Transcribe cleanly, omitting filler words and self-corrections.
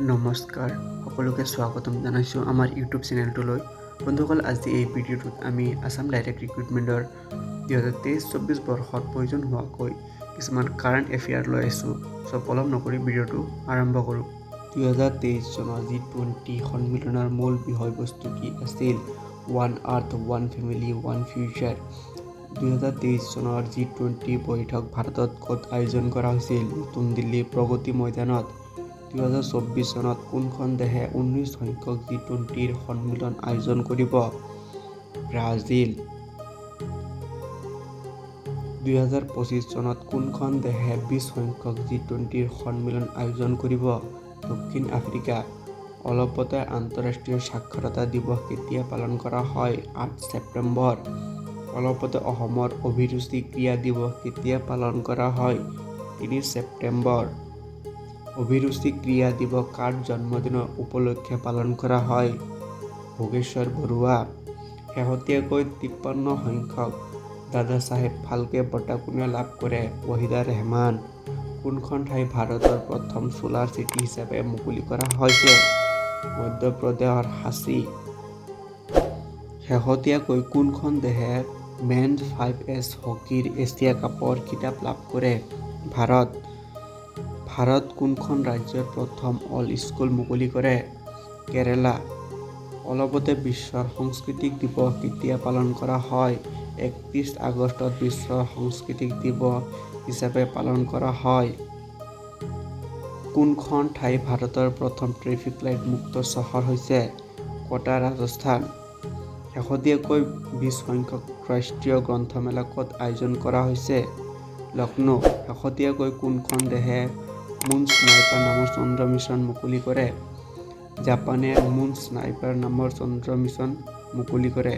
নমস্কাৰ, সকলোকে স্বাগতম জনাইছোঁ আমাৰ ইউটিউব চেনেলটোলৈ। বন্ধুসকল, আজি এই ভিডিঅ'টোত আমি আছাম ডাইৰেক্ট ৰিক্ৰুইটমেণ্টৰ 2023-24 বৰ্ষত প্ৰয়োজন হোৱাকৈ কিছুমান কাৰেণ্ট এফেয়াৰ লৈ আহিছোঁ। চ' পলম নকৰি ভিডিঅ'টো আৰম্ভ কৰোঁ। 2023 চনৰ জি 20 সন্মিলনৰ মূল বিষয়বস্তু কি আছিল? One Earth, One Family, One Future। 2023 চনৰ জি 20 বৈঠক ভাৰতত ক'ত আয়োজন কৰা হৈছিল? নতুন দিল্লীৰ প্ৰগতি ময়দানত। 2024 চনত কোনখন দেশে 19 সংখ্যক জি 20ৰ সন্মিলন আয়োজন কৰিব? ব্ৰাজিল। 2025 চনত কোনখন দেশে 20 সংখ্যক জি 20ৰ সন্মিলন আয়োজন কৰিব? দক্ষিণ আফ্ৰিকা। অলপতে আন্তঃৰাষ্ট্ৰীয় সাক্ষৰতা দিৱস কেতিয়া পালন কৰা হয়? 8 ছেপ্টেম্বৰ। অলপতে অসমৰ অভিৰুচি ক্ৰীড়া দিৱস কেতিয়া পালন কৰা হয়? 3 ছেপ্টেম্বৰ। অভিৰুচি ক্ৰীড়া দিৱস কাৰ জন্মদিনৰ উপলক্ষে পালন কৰা হয়? ভোগেশ্বৰ বৰুৱা। শেহতীয়াকৈ 53 সংখ্যক দাদাচাহেব ফাল্কে বঁটা কোনে লাভ কৰে? ৱাহিদা ৰেহমান। কোনখন ঠাই ভাৰতৰ প্ৰথম ছোলাৰ চিটি হিচাপে মুকলি কৰা হৈছে? মধ্যপ্ৰদেশৰ সাঁচী। শেহতীয়াকৈ কোনখন দেশে মেনছ 5এছ হকীৰ এছিয়া কাপৰ খিতাপ লাভ কৰে? ভাৰত। ভাৰত কোনখন ৰাজ্যৰ প্ৰথম অল স্কুল মুকলি কৰে? কেৰালা। অলপতে বিশ্বৰ সাংস্কৃতিক দিৱস কেতিয়া পালন কৰা হয়? 31 আগষ্টত বিশ্ব সাংস্কৃতিক দিৱস হিচাপে পালন কৰা হয়। কোনখন ঠাই ভাৰতৰ প্ৰথম ট্ৰেফিক লাইট মুক্ত চহৰ হৈছে? কোটা, ৰাজস্থান। শেহতীয়াকৈ 20 সংখ্যক ৰাষ্ট্ৰীয় গ্ৰন্থমেলা ক'ত আয়োজন কৰা হৈছে? লক্ষ্ণৌ। শেহতীয়াকৈ কোনখন দেশে মুন স্নাইপাৰ নামৰ চন্দ্ৰ মিছন মুকলি কৰে? জাপানে মুন স্নাইপাৰ নামৰ চন্দ্ৰ মিছন মুকলি কৰে।